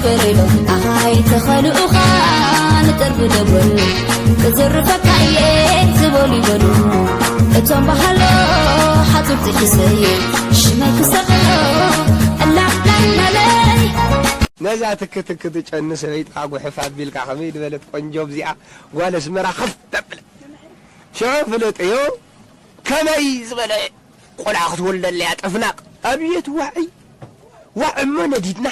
በለሎም ኣኻይ ተኸልኡኻ ንጠርፊ ደጎል ክዝርፈካ እየ ዝበሉ ይበሉ እቶም ባህሎ ሓጹር ጥሒሰይ ሽመይ ክሰቕሎ እላዕላዕ መለይ ነዛ ትክትክ ትጨኑ ሰበይትኻ ጉሕፍ ኣቢልካ ከመይ ዝበለት ቆንጆ ኣብዚኣ ጓል ኣስመራ ከፍ ተብለ ሽዑ ፍለጥዮ ከመይ ዝበለ ቆልዓ ክትወልደለያ ጠፍናቕ ኣብየት ዋዒ ዋዕ እሞ ነዲድና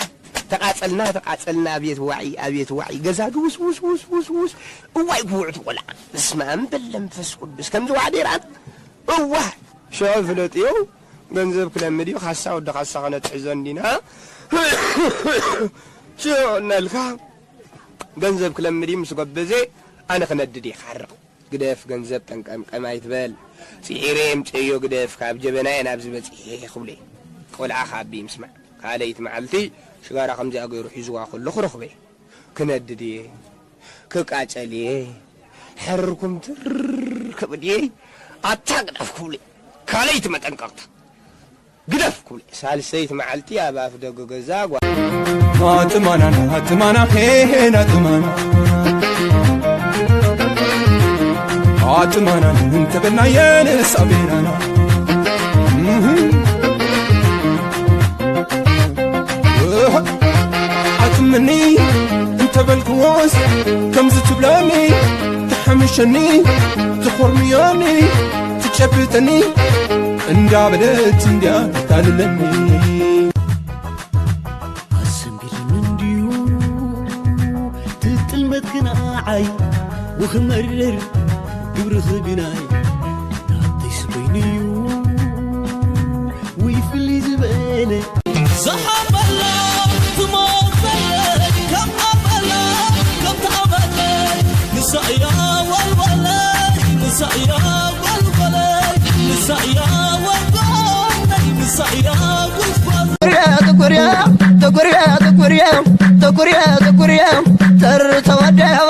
ተቃጸልና ተቃጸልና ኣብየት ዋዒ ኣብየት ዋዒ ገዛ ድውስ ውስ ውስ ውስ ውስ እዋይ ጉውዕቲ ቆልዓ በስመ ኣብ በል መንፈስ ቅዱስ ከምዚ ዋዕ ደይርኣት እዋ ሽዑ ፍለጥዮ ገንዘብ ክለምድ እዩ ካሳ ወዲ ካሳ ከነትሕዞ እንዲና ሽዑ እናልካ ገንዘብ ክለምድ እዩ ምስ ጎበዘ ኣነ ክነድድ እየ ክዓርቕ ግደፍ ገንዘብ ጠንቀምቀም ኣይትበል ጽዒረ የምጽኤዮ ግደፍ ካብ ጀበናየ ናብዚ በጺሐ ክብሎ እየ ቆልዓ ካብ ኣቢ ምስማዕ ካልኣይቲ መዓልቲ ሽጋራ ከምዚኣ ገይሩ ሒዝዋ ከሎ ክረኽቦ እየ ክነድድ እየ ክቃጸል እየ ሕርር ኩምትር ክብል እየ ኣታ ግደፍ ክብሎ እየ ካልኣይቲ መጠንቀቕታ ግደፍ ክብሎ እየ ሳልሰይቲ መዓልቲ ኣብ ኣፍ ደገ ገዛ ጓ ኣጥማናና ኣጥማና ሄሄና ኣጥማና ኣጥማናና እንተበልና የንስ ኣቤናና ኣጥምኒ እንተበልክዎስ ከምዚ ትብለኒ ትሓምሸኒ ትኾርምዮኒ ትጨብጠኒ እንዳበለት እንድያ ተታልለኒ ኣሰንቢድኒ እንድዩ ትጥልመት ክንዓይ ወኽመርር ግብርኺ ግናይ ናተይ ስበይንዩ ውይ ፍልይ ዝበለ ዝሓበላ ትሞተለ ከም ኣበላ ከም ተኣበለ ንሳ እያ ወልወለ ንሳ እያ ወልወለ ንሳ እያ ወልወለ ንሳ እያ ጉልጓል ትኩርየ ትኩርየ ትኩርየ ትኩርየ ትኩርየ ትር ተወደቦ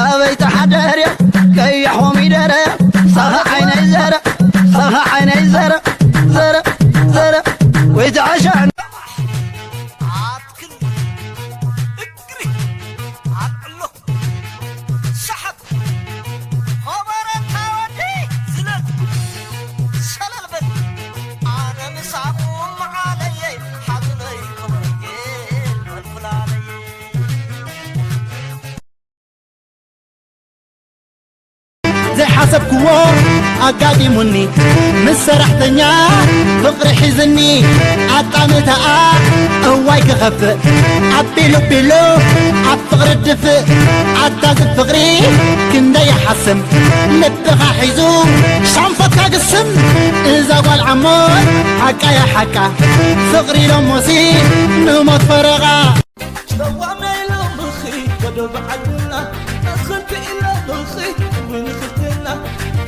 ኣበይ ተሓደርየ ቀይሕ ኮሚደረ ሳኻ ዓይነይ ዘረ ሳኻ ዓይነይ ዘረ ዘረ ዘረ ወይ ተዓሻ ኣትክል እግሪ ኣልዕሎ ሸሓት ኾበረታ ወዲ ዝለል ሸለል በል ኣነ ምሳኹም መዓለየ ሓብነይ ኮበረጌል በልኩላለየ ዘይሓሰብክዎ ኣጋጢሙኒ ምስ ሰራሕተኛ ፍቕሪ ሒዝኒ ኣጣምታኣ እዋይ ክኸፍእ ኣቢሉ ቢሉ ኣብ ፍቕሪ ድፍእ ኣታ ዝፍቕሪ ክንደይ ይሓስም ልብኻ ሒዙ ሻንፈትካ ግስም እዛ ጓል ዓሞይ ሓቃ እያ ሓቃ ፍቕሪ ኢሎሞሲ ንሞት ፈረቓ ጨዋመይ ሎምኺ ወዶ በዓልና ኣኽንቲ ኢለምኺ ምንኽርትና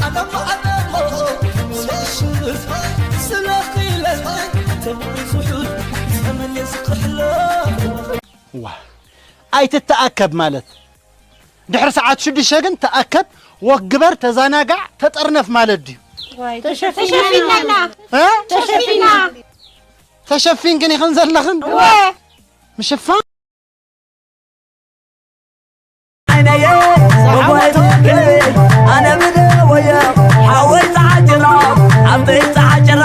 ኣነሞ ኣነሞ ስሽብር ስለኺለ ተምሪ ዝሑል ዘመን የስቅሕሎ ዋ ኣይትተኣከብ ማለት ድሕሪ ሰዓት ሽዱሽተ ግን ተኣከብ ወግበር ተዛናጋዕ ተጠርነፍ ማለት ድዩ ተሸፊናና እ? ተሸፊና ተሸፊንክን ኢኽን ዘለኽን እወ ምሽፋን ዓይነየ ወጎይትክ ኣነ ብደወየ ሓወይ ተዓጅራ ዓበይ ተዓጅራ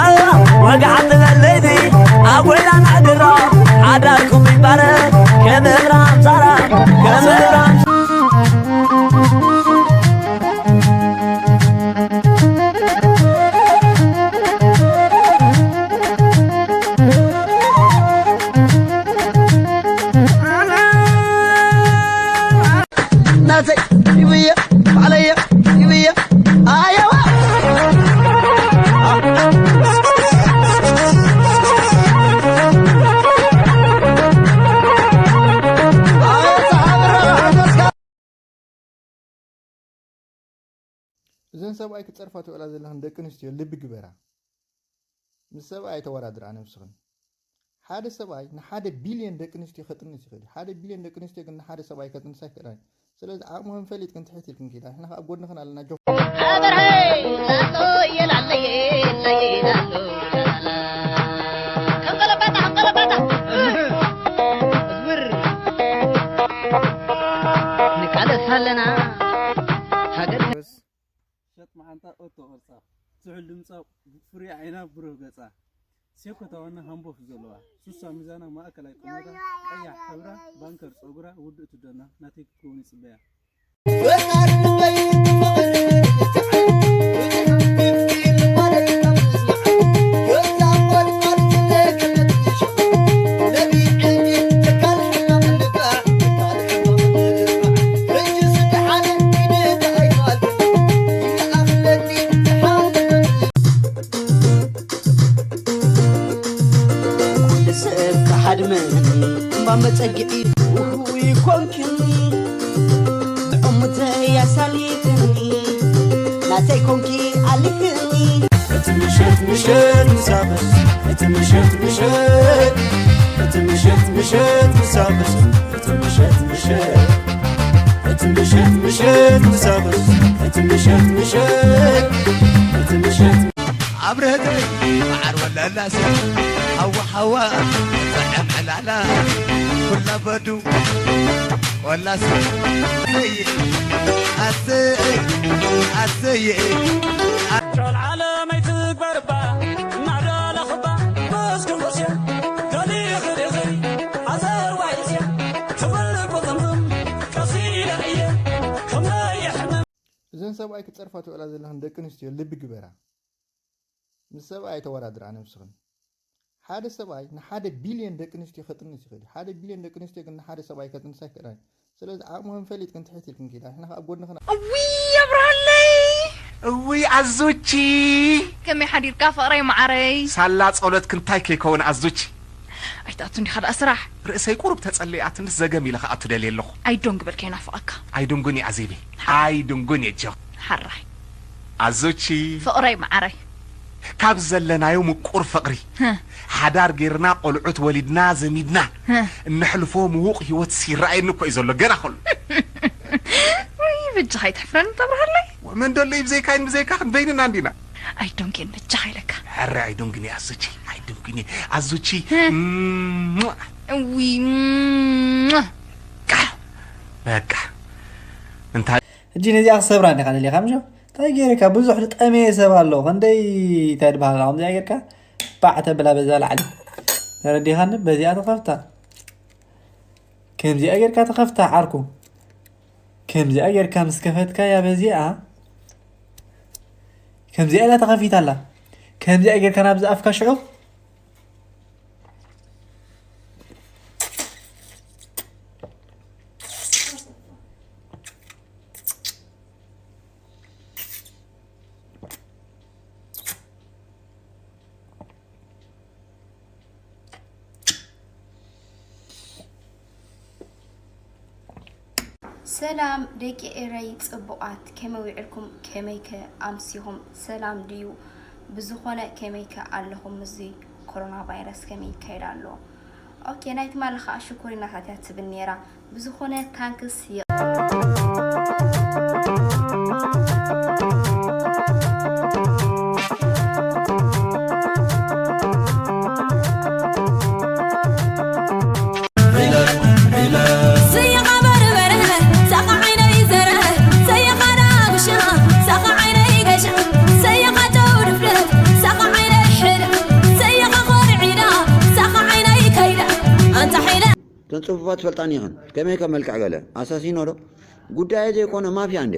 ወግዓ ትበለይኒ ኣጎይና ናድራ ሓዳርኩም ይባረክ ከም እብርሃም ሳራ ከም እብርሃም ናተይ ይብየ ባዕለየ ይብየ ኣየዋ እዘን ሰብኣይ ክፀርፋ ትብላ ዘለኽን ደቂ ኣንስትዮ ልቢ ግበራ። ምስ ሰብኣይ ኣይተወዳድራ ነብስኽን። ሓደ ሰብኣይ ንሓደ ቢልዮን ደቂ ኣንስትዮ ከጥንስ ይኽእል እዩ። ሓደ ቢልዮን ደቂ ኣንስትዮ ግን ንሓደ ሰብኣይ ከጥንሳ ኣይክእላን እዩ። ስለዚ ዓቕምኽን ፈሊጥክን ትሕት ኢልክን ኪዳ። ንሕና ከዓ ኣብ ጎድንኽን ኣለና። ኣጆኹም። ኣበርሀይ ላሎ የላለየ ለየ ላሎ ላላ። ከም ገለባታ፣ ከም ገለባታ። እዝውር። ኣለና ሃገር ሸጥ መዓንጣ ኦቶ ቅርጻ፣ ዝሑል ድምጻ፣ ፍሩይ ዓይና፣ ብሩህ ገጻ፣ ሴኮ ታዋና ሃምቦፍ ዘለዋ፣ ሱሳ ሚዛና፣ ማእከላይ ቁመታ፣ ቀያሕ ሕብራ፣ ባንከር ጸጉራ፣ ውድእቲ ዶና፣ ናተይ ክትከውን ይጽበያ። ኩሉ ሰብ ክሃድመኒ እምባ መጸግዒ ውህዊ ኮንክኒ ብዕሙተይ ኣሳሊጥኒ ናተይ ኮንኪ ኣሊኽኒ እቲ ምሸት ምሸት ምሳበስ እቲ ምሸት ምሸት እቲ ምሸት ምሸት ምሳበስ እቲ ምሸት ምሸት እቲ ምሸት ምሸት ምሳበስ እቲ ምሸት ምሸት እቲ ምሸት ኣብረህትለይ መዓር ወላላስ ሓዋ ሓዋ ጥዕም ዕላላ ኩላ በዱ ወላስ ኣሰይ ኣሰይ ኣሰይ ሻልዓለመይ ትግበርባ እናዳለኽባ በስክንጎስያ ገሊኽሪኽሪ ኣዘርዋይስያ ትብልቁ ዝምዝም ቀሲለዕየ ከምዘየሕመም እዘን ሰብኣይ ክፀርፋ ትውዕላ ዘለኽን ደቂ ኣንስትዮ ልቢ ግበራ። ምስ ሰብኣይ ኣይተወዳድራ ነብስኽን። ሓደ ሰብኣይ ንሓደ ቢልዮን ደቂ ኣንስትዮ ከጥንስ ይኽእል እዩ። ሓደ ቢልዮን ደቂ ኣንስትዮ ግን ንሓደ ሰብኣይ ከጥንሳ ኣይክእላን እዩ። ስለዚ ዓቕምኽን ፈሊጥክን ትሕት ኢልክን ኪዳ ንሕና ከዓ ኣብ ጎድንኽን እውይ ኣብራሃለይ እውይ ኣዞቺ ከመይ ሓዲርካ ፍቕረይ መዓረይ? ሳላ ጸሎትኪ እንታይ ከይከውን ኣዞቺ? ኣይትኣቱ እንዲኻ ደኣ ስራሕ። ርእሰይ ቁሩብ ተጸለየ ኣትንስ ዘገም ኢለ ክኣቱ ደልየ ኣለኹ። ኣይዶንግ በል ከይናፍቐካ። ኣይድንጉን እየ ኣዜበይ። ኣይድንጉን እየ ጆ። ሓራይ። ኣዞቺ። ፍቕረይ መዓረይ። ካብ ዘለናዮ ምቁር ፍቕሪ፣ ሓዳር ጌርና ቆልዑት ወሊድና ዘሚድና እነሕልፎ ምዉቕ ህይወትስ ይረኣየኒ እኮ እዩ ዘሎ ገና ከሎ። ውይ በጃኻ ኣይትሕፍረኒ ተብርሃለይ። መን ደሎ እዩ ብዘይካይን ብዘይካኽን በይንና እንዲና። ኣይዶንኬን በጃኻ ኢለካ። ሕረ ኣይዶንግን እየ ኣዙቺ ኣይዶንግን እየ ኣዙቺ። ውይ በቃ እንታይ ሕጂ ነዚኣ ክሰብራ እንዲኻ ደሊኻ ምሽ እንታይ ገይርካ ብዙሕ ዝጠመየ ሰብ ኣሎ ክንደይ እንታይ ድበሃል ከምዚኣ ጌርካ ባዕ ተብላ በዛ ላዕሊ ተረዲኻኒ በዚኣ ተኸፍታ ከምዚኣ ጌርካ ተኸፍታ ዓርኩ ከምዚኣ ጌርካ ምስ ከፈትካያ በዚኣ ከምዚኣ ኢላ ተኸፊታ ኣላ ከምዚኣ ጌርካ ናብዚ ኣፍካ ሽዑ ሰላም ደቂ ኤረይ ጽቡቓት ከመይ ውዕልኩም ከመይከ ኣምሲኹም ሰላም ድዩ ብዝኾነ ከመይከ ኣለኹም ምስዚ ኮሮና ቫይረስ ከመይ ይካየድ ኣሎ ኦኬ ናይ ትማሊ ኸኣ ሽኮሪና ታትያ ትብል ኔራ ብዝኾነ ታንክስ እተን ጽፉፋት ትፈልጣን ኢኽን። ከመይ ከ መልክዕ ገለ ኣሳሲኖ ዶ? ጉዳየ ዘይኮነ ማፍያ እንዴ።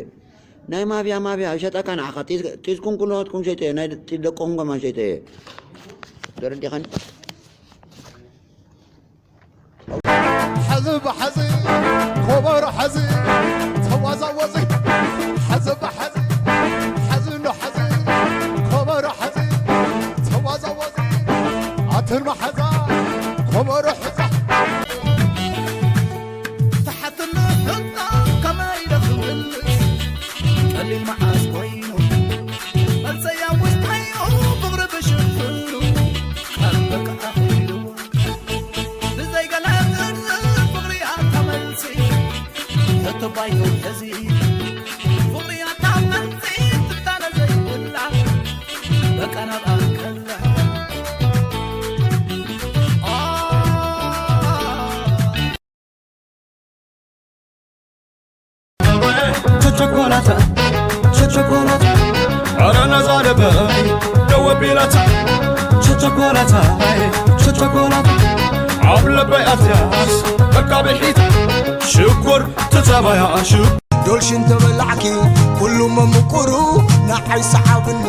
ናይ ማፍያ ማፍያ እሸጠካ ንዓኻ ጢዝ ጢዝኩም ኩልኻትኩም ሸይጠየ ናይ ጢዝ ደቅኹም ከማን ሸይጠየ። ተረዲኻኒ? ሓዚ ብሓዚ ኮበሮ ሓዚ ተዋዛወዚ ሓዚ ብሓዚ ሓዚ እንዶ ሓዚ ኮበሮ ሓዚ ተዋዛወዚ ኣትን መሓዛ ኮበሮ ሕዛ ተሓትሉ ሕንጣ ከመይ ኢለ ክምልስ ቀሊል መዓስ ኮይኑ መልሰያ ውሽጠዮ ፍቕሪ ብሽፍኑ ካብ በቃ ኣኺልዋ ብዘይ ገለ ዝርዝር ፍቕሪ ኣታ መልሲ ሕቶ ባይቶ ሕዚ ፍቕሪ ኣታ መልሲ ትንታነ ዘይብላ በቃ ናብኣ ከላ ቸኮላታ ቸቸኮላታ ኧረ ነዛ ልበይ ደወቢላታ ቸቸኮላታ ቸቸኮላታ ኣብ ልበይ ኣትያስ በቃ ብሒት ሽኮር ተጸባያ ሽኮር ዶልሽን ተበላዕኪ ኩሉ መምቁሩ ንዓይ ሰሓብኒ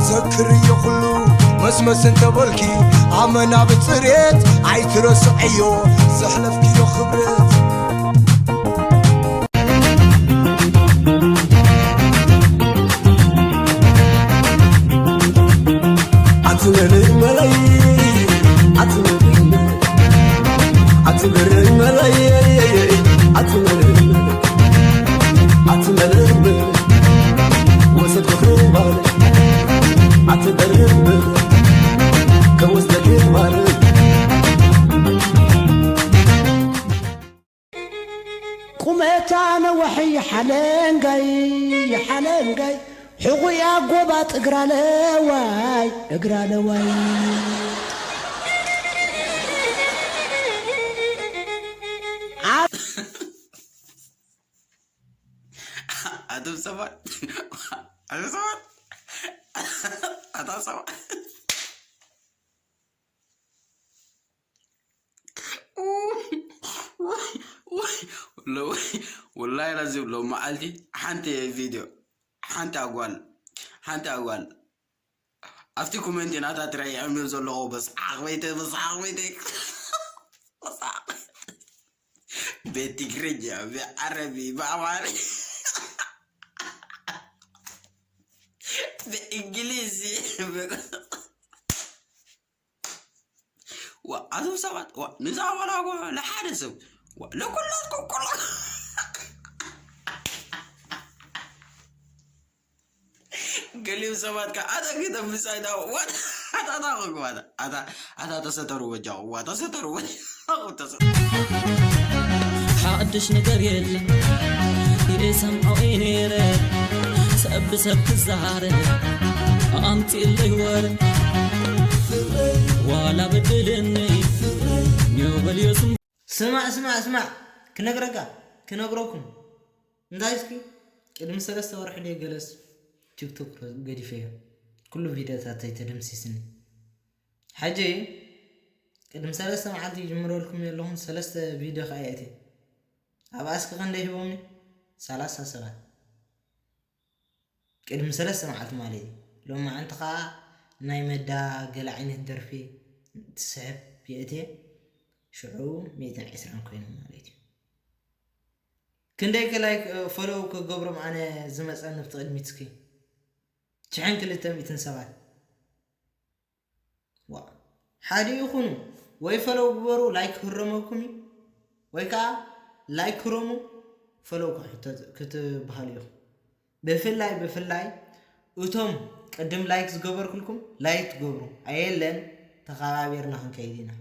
ዘክርዮ ኩሉ መስመስ እንተበልኪ ኣመና ብፅሬት ኣይትረስዐዮ ዘሕለፍክዮ ክብረት ኣትመልመለይ ኣትመልመለይ ኣትበርመለይ ኣትመልመለይ ኣትመልመለይ ወሰድኩ ክባል ኣትበርመለይ ከወስደክ ክባል ቁመታ ነዋሒ ሓለንጋይ ሓለንጋይ ሕቑያ ጎባጥ እግራ ለዋይ እግራ ለዋይ ኣቶም ሰባት ኣቶም ሰባት ኣታ ሰባት ወላሂ ላዚም ሎም መዓልቲ ሓንቲ ቪድዮ ሓንቲ ኣጓል ሓንቲ ኣጓል ኣብቲ ኮመንቲ ናታ ትራይ ይዕምም ዘለኹ በስሓቕ በይተ በስሓቕ በይተ ብትግርኛ ብዓረቢ ብኣማሪ ብእንግሊዝ ኣቶም ሰባት ንዛ ቆልዓ ንሓደ ሰብ ለኩላትኩም ቆልዓ ገሊም ሰባት ከ ኣታ ክተምሳይታ ኣታ ክግባታ ኣታ ኣታ ተሰተሩ ወጃኹም ዋ ተሰተሩ ወጃኹም ተሰ ሓድሽ ነገር የለን ይሰምዖ ነይረ ሰብ ብሰብ ክዛረብ ኣምፂእለይ ወረ ዋላ በደለኒ ኒዮ በልዮ ስም ስማዕ ስማዕ ስማዕ ክነግረካ ክነግረኩም እንታይ እስኪ ቅድሚ ሰለስተ ወርሒ ደይ ገለስ ቲክቶክ ገዲፈዮ ኩሉ ቪድዮታተይ ተደምሲስኒ ሕጂ ቅድሚ ሰለስተ መዓልቲ ይጅምረልኩም ዘለኹም ሰለስተ ቪድዮ ከዓ የእትየ ኣብኣ እስኪ ክንደይ ሂቦምኒ ሰላሳ ሰባት ቅድሚ ሰለስተ መዓልቲ ማለት እዩ ሎማዓንቲ ከዓ ናይ መዳ ገለ ዓይነት ደርፊ ትስሕብ የእትየ ሽዑ ሚእትን ዕስራን ኮይኖም ማለት እዩ ክንደይ ከ ላይክ ፎሎው ክገብሮም ኣነ ዝመፀኒ ብቲ ቅድሚት እስኪ ሽሕን ክልተ ሚእትን ሰባት ሓደ ይኹኑ ወይ ፈለው ግበሩ ላይክ ክህረመኩም እዩ ወይ ከዓ ላይክ ክረሙ ፈለው ክትበሃሉ ኢኹም ብፍላይ ብፍላይ እቶም ቅድም ላይክ ዝገበርኩልኩም ላይክ ትገብሩ ኣየለን ተኸባቢርና ክንከይድ ኢና